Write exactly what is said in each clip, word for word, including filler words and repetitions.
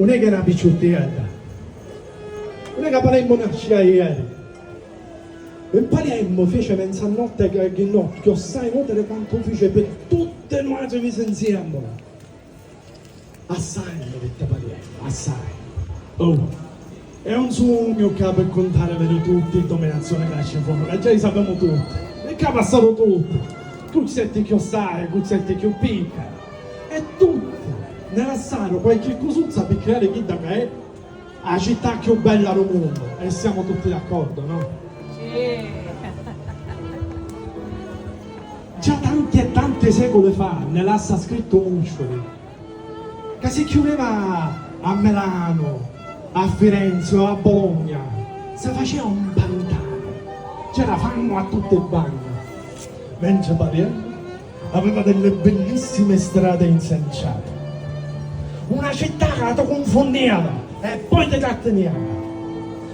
Nun è ca era picciuttedda, nun è ca Palermu nascia ieri. E Palermu fici menzanotti a ghinocchiu, assai nutili quantu fici pi tutti nuatri misi nziemmula. Assai nutili, Palermu, assai. Oh, e un sugnu ca pi cuntarivilu tutti i dominazioni ca ci funnu, ca già i sapemu tutti, e ca passaru tutti, cu certi cchiù assai, cu certi cchiù picca, e tutti ne lassaru qualchi cusuzza pi criari chidda ca è a città cchiù bella dû munnu, e siamo tutti d'accordo, no? Sì. Già tanti e tanti seculi fa ne lassa scrittu Muscioli, ca si chiudeva a Milanu, a Firenze o a Bologna, si faceva un pantano, c'era fangu a tutti i banni, mentre Palermo aveva delle bellissime strade insanciate. Una città ca ti cunfunniava e poi ti trattiniava.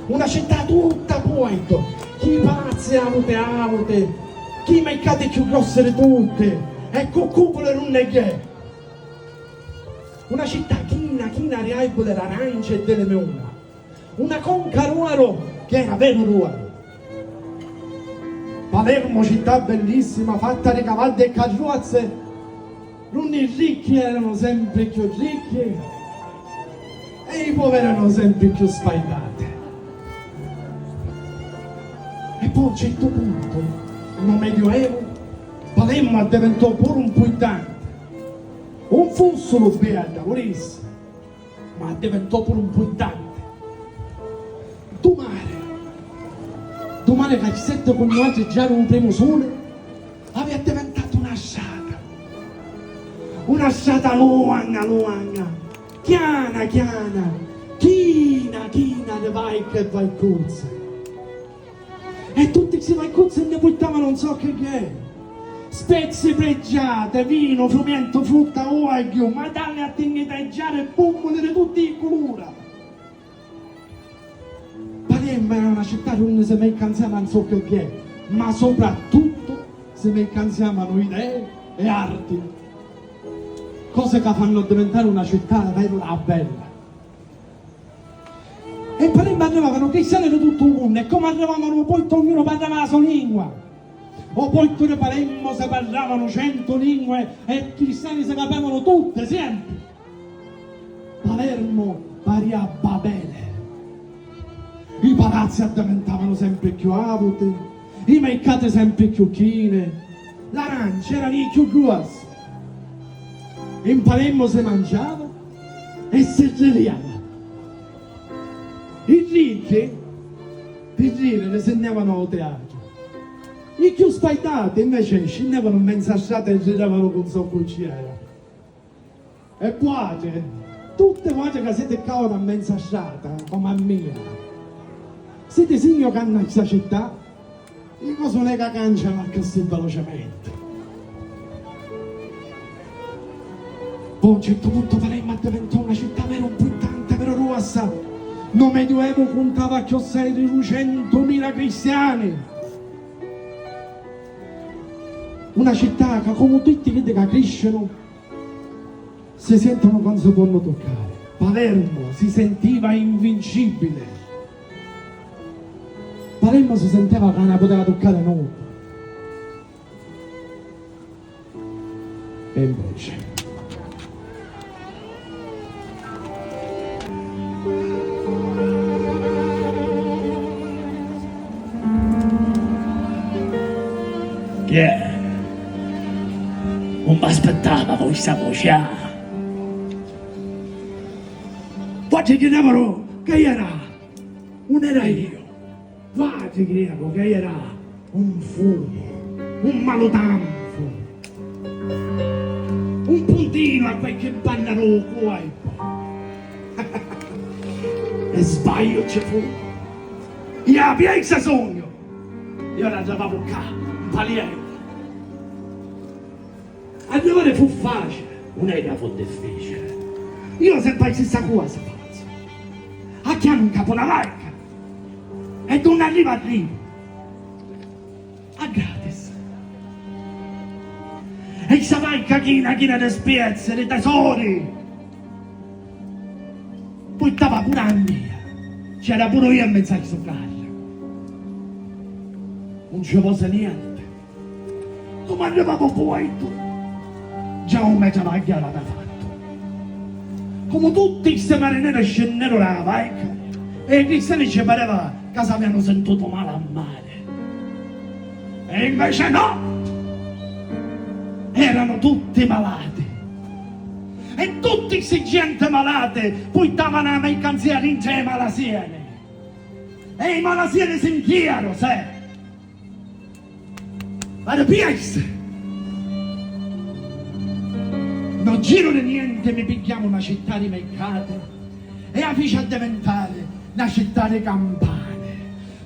Una città tutta vuoto, chi palazzi avuti avuti, chi mercati cchiù grossi di tutti, e cu cupule d'unni è ghè. Una città china china di arbuli d'arancia e di limuna. Una conca d'oru chi era veru d'oru. Palermo, città bellissima, fatta di cavalli e carrozze, dunni i ricchi erano sempri cchiù ricchi e i poveri erano sempri cchiù spaidati. E poi a un certu puntu, nô Medioevu, Palermo addiventò puru mpurtanti. Un fu sulu bedda, vulissi, ma addiventò puru mpurtanti. Dû mari, dû mari ca ci setti cu nuatri già dû primu suli, havi addiventatu na strata. Una strata longa, longa, chiana, chiana, china, china di varchi e varcuzzi. E tutti sti varcuzzi nni purtavanu un soccu e ghè, spezzi pregiati, vinu, frumentu, frutta, uogghiu, madalli a tinni tajari e bummuli di tutti i culura. Palermu era una città dunni si mercanziava un soccu e ghè, ma soprattuttu si mercanziavanu idei e arti, cosi ca fannu addivintari una città veru bella. E Palermu arrivavanu cristiani di tuttu u munnu, e comu arrivavanu ô portu, ognunu parrava a so lingua. Ô portu di Palermu si parravanu centu lingue e i cristiani si capevanu tutti, sempri. Palermu paria Babele. I palazzi addivintavanu sempri cchiù avuti, i mercati sempri cchiù chini, l'aranci eranu i cchiù gruossi. In Palermu si manciava e si ririava. I ricchi, pi ridiri, si nn'evanu ô teatru. I cchiù spaitati, inveci, scinnevanu mmenzu â strata e ridevanu cu un soccu ci era. E vuatri, tutti vuatri ca siti ccà ora mmenzu â strata, comu a mia, siti signu ca nna sta città i cosi nun è ca cancianu accussì velocemente. Poi a un certu puntu Palermu addivintò una città veru mpurtanti, veru gruossa. Nô Medioevu cuntava cchiossai di ducentumila cristiani. Una città ca, comu tutti chiddi ca criscinu, si sentono ca 'un si ponnu tuccari. Palermo si sentiva invincibile. Palermo si senteva ca 'un la puteva tuccari nuddu. E invece. Chi è? Un m'aspettava questa voce, ah! Quanti cridevano che era? Non era io. Quanti cridevano che era un fumo, un malutanfu, un puntinu a qualche banna dô cuorpu. E sbagliu ci fu. Io a piazza sogno. Io arrivavo ccà, in Palieri. Arrivare fu facile, non è che fu difficile. Io sempre la stessa cosa faccio. Acchiano in capo una barca e dove arriva arrivo. A gratis. E sta barca china, china di spiezze, di tesori. Stava puru a mia. C'era puru io in mezzu a stu carru. Nun ci vosi nienti. Comu arrivamu poi tu, già un me travagghiu l'avia fattu. Comu tutti sti marineri scinneru da la barca e i cristiani ci pareva ca s'avianu sentutu mali a mari. E invece no! Eranu tutti malati. E tutti sti genti malati purtavanu a mercanzia dintra i malasieri. E i malasieri si nchiaru, se. Arpiaisi! No giru di nienti mi pigghiamu na città di mercati e a fici addivintari na città di campani.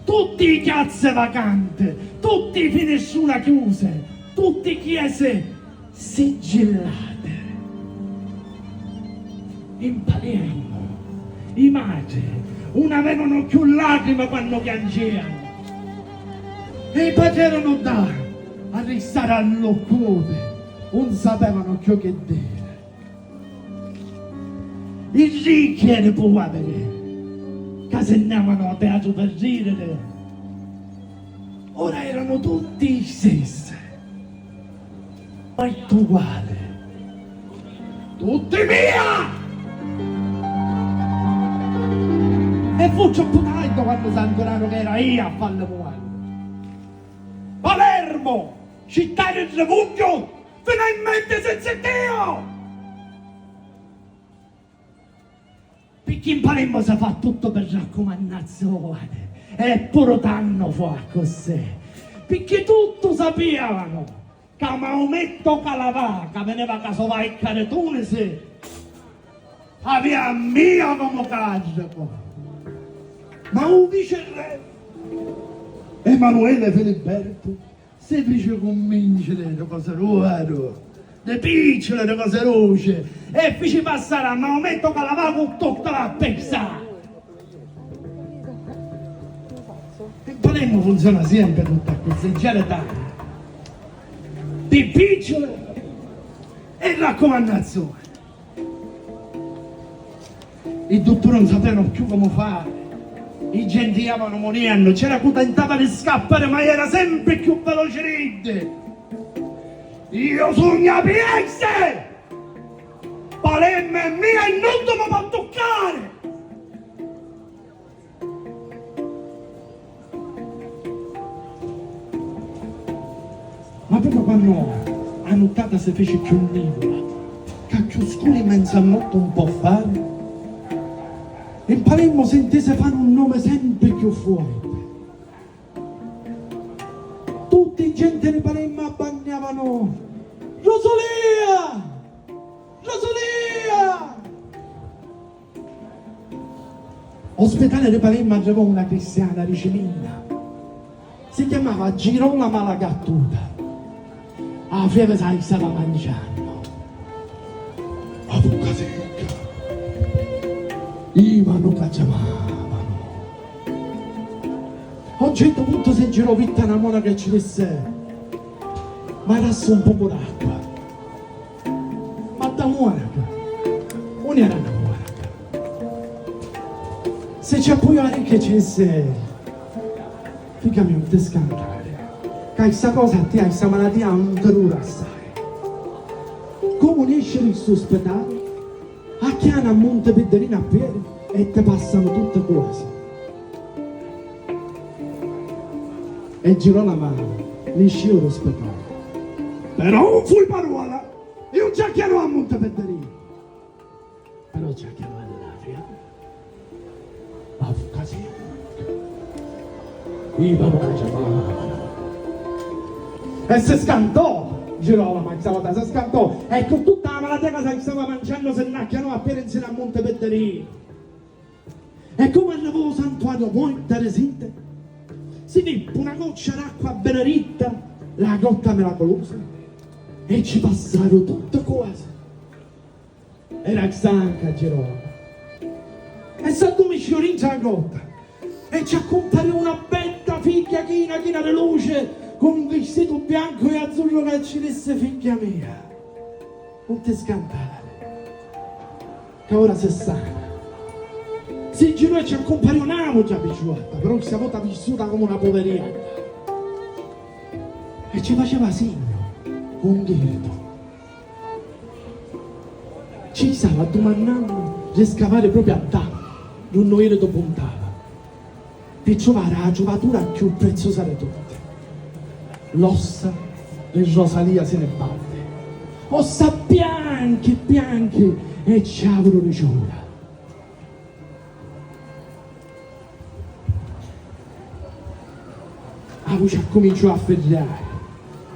Tutti i chiazzi vacanti, tutti i finistruna chiusi, tutti i chiesi sigillati. In Palermu, i matri un avevanu cchiù lacrimi quannu chiangianu, e i patri eranu ddà a ristari alluccuti, un sapevanu cchiù chi diri. I ricchi e i puaviri, ca si nn'avanu a teatru pi rìriri, ora eranu tutti i stessi. Partu uguali. Tutti mia! E fu troppu tardi quannu s'anturanu ca era io a falli muori. Palermo, città di rifugiu, finalmenti si zittìu! Picchì in Palermu si fa tuttu pi raccumannazioni, e puru tannu fu accussì, picchì tuttu sapìavanu ca Maometto Calavà, ca veniva ca so vaica di Tunisi, avìa a mia comu carricu. Ma u vicerre Emanuele Filibertu si fici cunvinciri di cosi d'oru, di pìcciuli, di cosi duci, e fici passari a Maometto Calavà cu tutta la pizza. In Palermu funziona sempri tuttu accussì, in generali, di pìcciuli e raccumannazioni. I dutturi nun sapìanu cchiù comu fari. I genti iavanu muriennu, c'era cu tentava di scappari, ma era sempri cchiù veloci d'iddi. Io sugnu a piense! Palermu è mia e nuddu mi pò tuccari! Ma propriu quannu a nuttata si feci cchiù nivula, ca cchiù scuri menzu a notti un pò fari, in Palermu si ntisi fari un nomi sempri cchiù forti. Tutti i genti di Palermu abbanniavanu: Rosalia! Rosalia! O spitali di Palermu arrivò una cristiana di Ciminna. Si chiamava Girolama la Gattuta. A fievra s'avisava manciannu. A vucca sicca. I manu ca chiamavanu. A un certu puntu si girò vitti a na monaca e ci dissi: "Ma dassi un pocu d'acqua." Ma dda muonaca, unni era na muonaca, si ci appuiò a ricca e ci dissi: "Figghia mia, nun ti scantari, ca issa cosa a tia, issa malatia nun ti dura assai. Comu nesci di stu spitali, acchiana a Munti Piddarinu a piedi e ti passanu tutti cosi." E Girolama nisciu dû spitali. Però un fui parola, iu ci acchianò a Munti Piddarinu. Però ci acchianò a l'aria. A vucca sicca. I manu ca chiamavanu. E si scantò, Girolama, issa vota si scantò, e cu tutta la malatia ca si stava manciannu si nn'acchianò a piedi nsinu a Munti Piddarinu. E comu arrivò ô santuariu muorta di siti, si vippi una goccia d'acqua beneditta, la grotta miraculusa, e ci passaru tutti cosi. Era stanca Girolama e s'addumisciu dintra a grotta e ci accumparì una bedda figghia china china di luci cu un vistitu biancu e azzurru ca ci dissi: "Figghia mia, nun ti scantari, ca ora si sana." Si girò e ci accumpariò n'autra picciuatta, però sta vota vissuta comu na puveria. E ci faceva signu, un ghirdu. Ci stava addumannannu di scavari propriu a ddà, d'unni u ghirdu puntava, pi truvari a truvatura cchiù preziosa di tutti, l'ossa di Rosalia Sinibaldi. Ossa bianchi, bianchi e ciauru di ciura. A vuci accuminciò a firriari.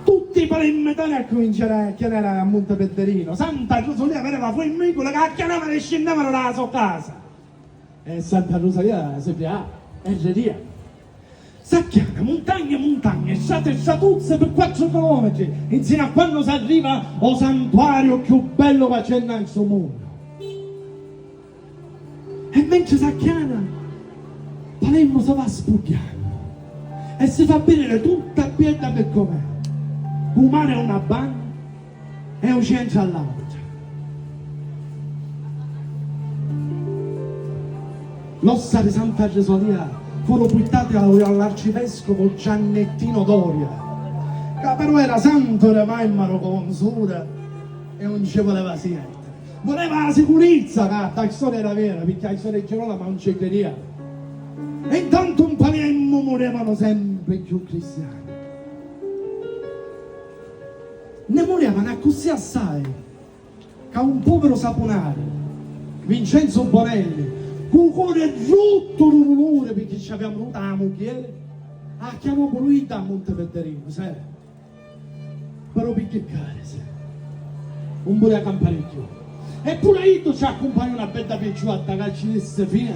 Tutti i palermitani accuminciaru a chianari a Munti Pedderinu. Santa Rusalia pareva fummicula ca acchianavanu e scinnevanu da la so casa. E Santa Rusalia si friava e riria. S'acchiana muntagna muntagna, strati stratuzzi pi quattru chilometri, insinu a quannu s'arriva ô santuariu cchiù bellu ca c'è nna stu munnu. E mentri s'acchiana, Palermu si va spugghiannu e si fa vidiri tutta biedda pi com'è, cu u mari a una banna e u centru a l'autra. L'ossa di Santa Rosalia furu purtati a, all'arcivescovu Giannettinu Doria, ca però era santu oramai, ma ru conzura e un ci vuleva siente. Vuleva la sicurizza ca sta storia era vera, picchì la storia di Girolama non ci credeva. E intanto in Palermu murevano sempre più cristiani. Ne murevano accussì assai ca un poviru sapunari, Vincenzo Bonelli, cu u cori ruttu du duluri picchì ci aveva murutu a mugghieri, acchianò puru iddu a Munti Pedderinu, sì. Però picchì carisi, un vuleva campari cchiù. E puru a iddu ci accumpariò una bedda picciuatta ca ci dissi: "Figlia,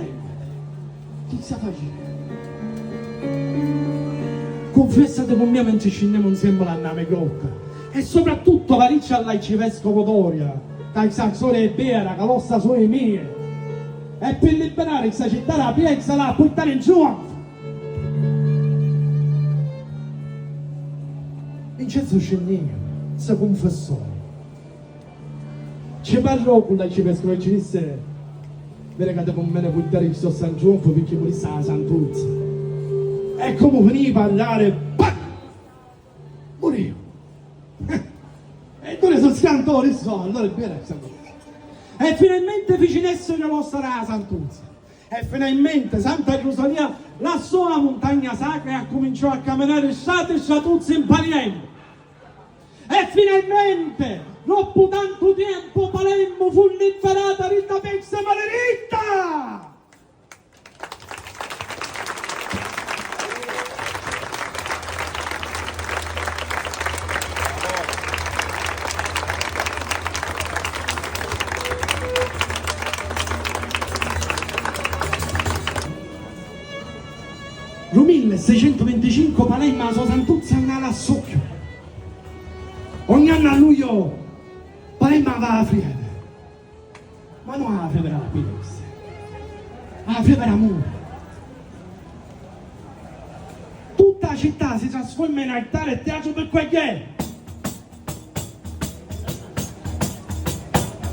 chi sta faciri? Cunfessati cu mia mentri scinnemu nsiemula nna me grotta. E soprattuttu va dicci all'arcivescovu Doria ca sta storia è vera, ca l'ossa soi mie. E pi libirari sta città dâ piegza l'ha a purtari in trionfu." Vincenzo scinnì, si cunfissò. Ci parrò cu l'arcivescovu e ci dissi: "Viri ca ti cunveni purtari stu santuariu picchì murissi a santuzza." E comu finì di parrari, pac! Murì! E duri su scantori, so, allora è vera, e finalmente fici nessi una mostra dâ santuzza. E finalmente Santa Rusalia lassò la muntagna sacra e accuminciò a caminari strati e stratuzzi in Palermu. E finalmente, doppu tantu tempu, Palermu fu liberata di sta pezza maleditta! Lu millesecentuvinticincu Palermu a so santuzza nna la socchiu. Ogni annu a lugliu Palermu aveva a fiebri. Ma non a fiebri a la pizza, a fiebri d'amuri. Tutta la città si trasforma in altari e teatru pi quegghè.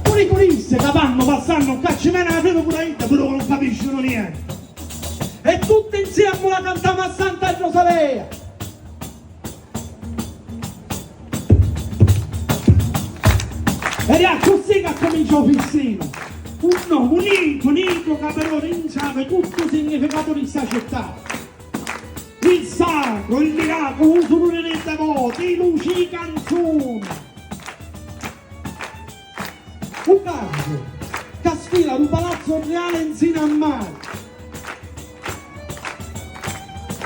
Puru i turisti ca vannu passannu ccà ci veni a fiebri puru a idda, puru ca non capiscinu nienti. E tutti nsiemula cantamu a Santa Rosalia. Ed è accussì ca accuminciò u fistinu. Un nomu, nigru, nigru, ca però rintravi tuttu u significatu di sta città. Il sacru, il miraculu, u suluri dî devoti, i luci, i canzuni. U carru ca sfila dû Palazzu Riali nzinu a mari.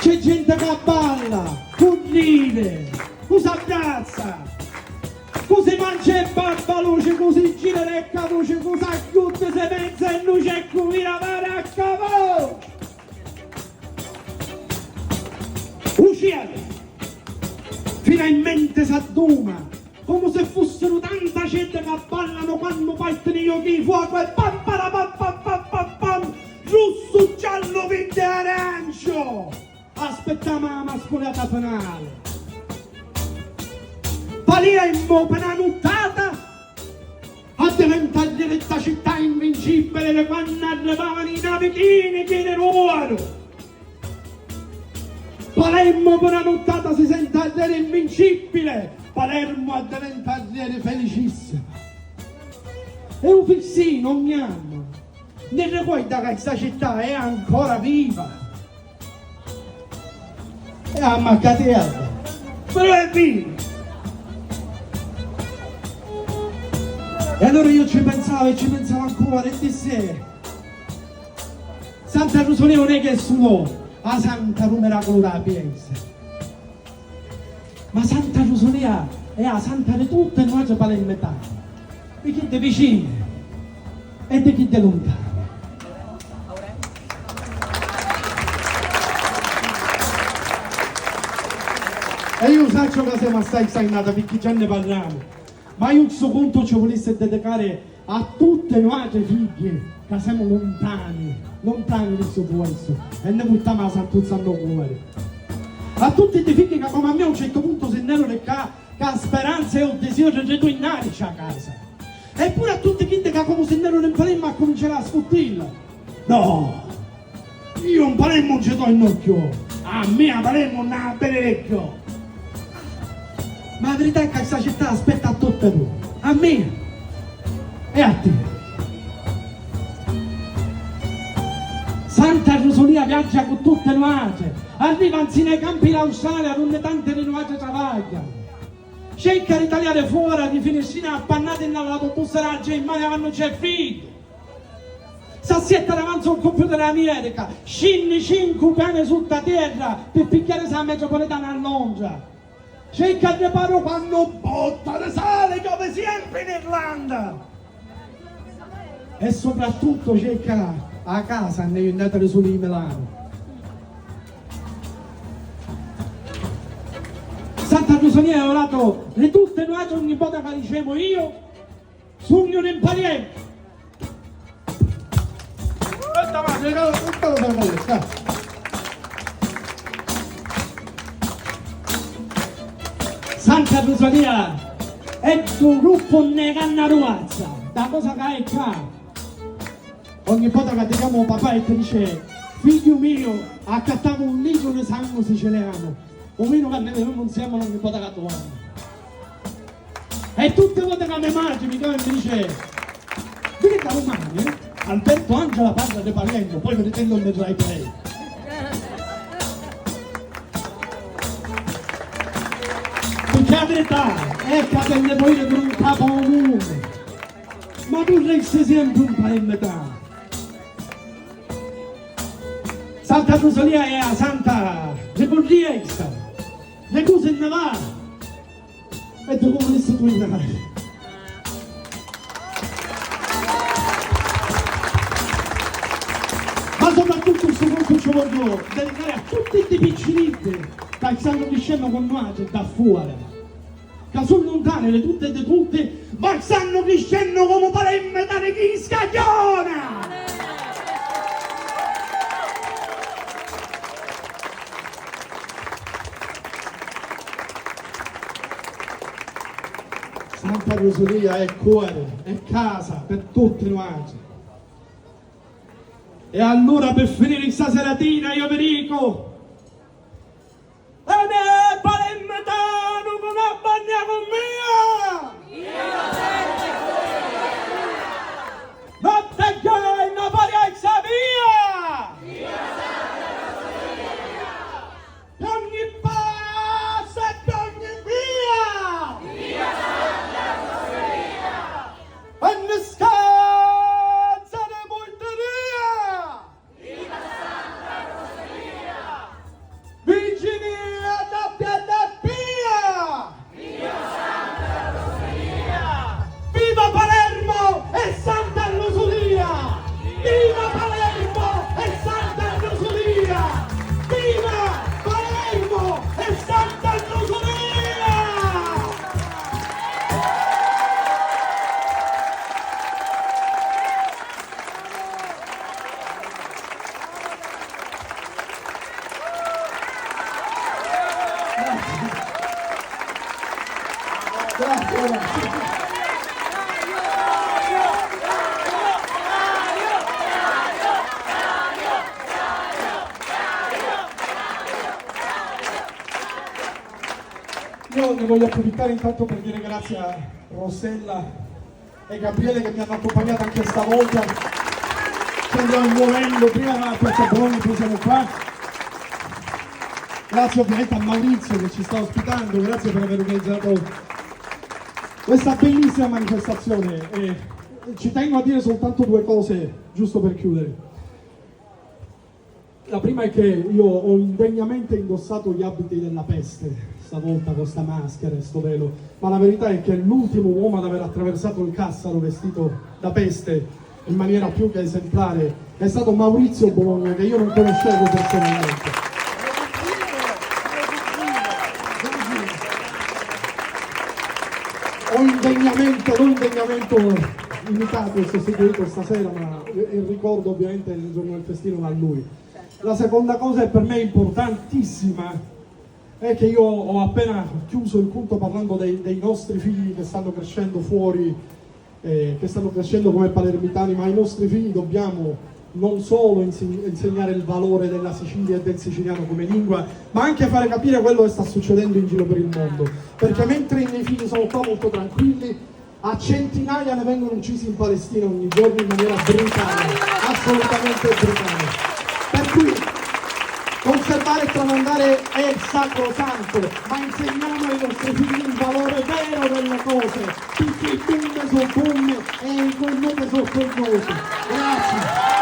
C'è genti ca balla, cu ridi, cu s'abbrazza, cu si mancia e babbaluci, cu si gira e cavuci, cu s'agghiutti, si penza e nuci e cu vira vari a cavuci. U cielu finalmenti s'adduma. Comu si fussiru tanta genti ca ballanu quannu partinu i jochi di fuocu e pam para pam pam pam pam pam, russu, giallu, virdi e aranciu. Aspittamu a masculata finali. Palermu pi na nuttata addiventa a diritta città invincibili. Invincibili di quannu arrivavanu i navi chini chini d'oru. Palermu pi na nuttata si senti a diri invincibili, Palermu addiventa a diri felicissima. E u Fissinu ogni annu ni ricorda ca sta città è ancora viva. E a maccatiello, però è vivo. E allora io ci pensavo e ci pensavo ancora e dissi: Santa Rusulia non è che è solo a Santa Rumeracolo della Pienza, ma Santa Rusulia è a santa di tutte noi palermitani, di chi di vicini e di chi di luntani. E io saccio ca semu assai scainati picchì già ne parliamo, ma io stu contu ci vulissi dedicare a tutti nuatri figghi ca semu luntani, luntani di stu puestu e ne purtamu a santuzza nno cuori. A tutti ddi figghi ca comu a mia a un certu puntu si nn'erunu di ccà, ca speranza e u disio di riturnari ccà casa. E puru a tutti chiddi ca comu si nn'erunu in Palermu accuminciaru a sfuttilla. No! Io in Palermu non ci tornu cchiù. A mia Palermu non a viri cchiù. Ma a verità è ca sta città aspetta a tutti noi. A mia e a tia. Santa Rusulia viaggia cu tutti nuatri. Arriva nzinu ai campi d'Australia, dunni tanti di nuatri travaglianu. Cerca di taliari fora di finissina appannati nna l'autobus dâ Germania quannu c'è friddu. S'assietta davanti a un computer d'America, scinni cincu piani sutta terra pi pigghiarisi a metropolitana a Londra. Cerca al riparo quannu botta di sali chiovi sempri in Irlanda. E soprattuttu cerca a casa nni jurnata di suli di Milanu. Santa Rusulia è orato di tutti nuatri ogni vota ca dicemu io sugnu un imparientu. Aspetta, ma che cosa, che cosa, che cosa? Santa Rusulia è un gruppu nne canna ruazza, da cosa ca è ccà. Ogni vota ca ti chiamu papà e ti dice: "Figghiu mio, accattamu un litru di sangu sicilianu, u vinu ca nni bevimu nsiemi ogni vota ca tuvamu." E tutti i voti ca me matri mi chiama e mi dice: "Vidi ca dumani Alberto Angela parla di Palermo, poi veditello nel Rai Play." Picchì a verità è ca te nni voi di un capu a u munnu, ma tu resti sempri un palermitanu. Santa Rusulia è a santa di currienza, di cu si nni va e di cu vulissi turnari. Ma soprattuttu stu colpu ci vogghiu dedicari a tutti sti picciriddi ca stannu criscennu cu nuatri ddà fora, ca su luntani di tutti e di tutti, ma stannu criscennu comu palermitani chi scagghiona! Santa Rusulia è cuori, è casa pi tutti nuatri. E allura, pi finiri sta seratina, io vi dicu: E me palermitanu cu na bannia cu mia! Notti e jorna parienza mia! Pi ogni passa e pi ogni via! E nni scanza di purteria! Viva Santa Rosalia! Io ne voglio approfittare intanto per dire grazie a Rossella e Gabriele che mi hanno accompagnato anche stavolta. Ci andrò muovendo prima a Piazza Bologna, poi siamo qua. Grazie ovviamente a Maurizio che ci sta ospitando, grazie per aver organizzato questa bellissima manifestazione. E ci tengo a dire soltanto due cose, giusto per chiudere. La prima è che io ho indegnamente indossato gli abiti della peste, stavolta con sta maschera e sto velo, ma la verità è che l'ultimo uomo ad aver attraversato il Cassaro vestito da peste in maniera più che esemplare è stato Maurizio Bologna, che io non conoscevo personalmente. Ho indegnamente, l'ho indegnamente imitato e sostituito stasera, ma il ricordo ovviamente del giorno del festino va a lui. La seconda cosa, e per me importantissima, è che io ho appena chiuso il conto parlando dei, dei nostri figli che stanno crescendo fuori, eh, che stanno crescendo come palermitani, ma ai nostri figli dobbiamo non solo inse-, insegnare il valore della Sicilia e del siciliano come lingua, ma anche fare capire quello che sta succedendo in giro per il mondo, perché mentre i miei figli sono qua molto tranquilli, a centinaia ne vengono uccisi in Palestina ogni giorno in maniera brutale, assolutamente brutale. Per cui conservare e tramandare è sacrosanto, ma insegniamo ai nostri figli il valore vero delle cose, perché i bombe sono bombe e i cornuti sono cornuti. Grazie.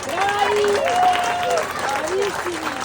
Bravi! Bravissimi!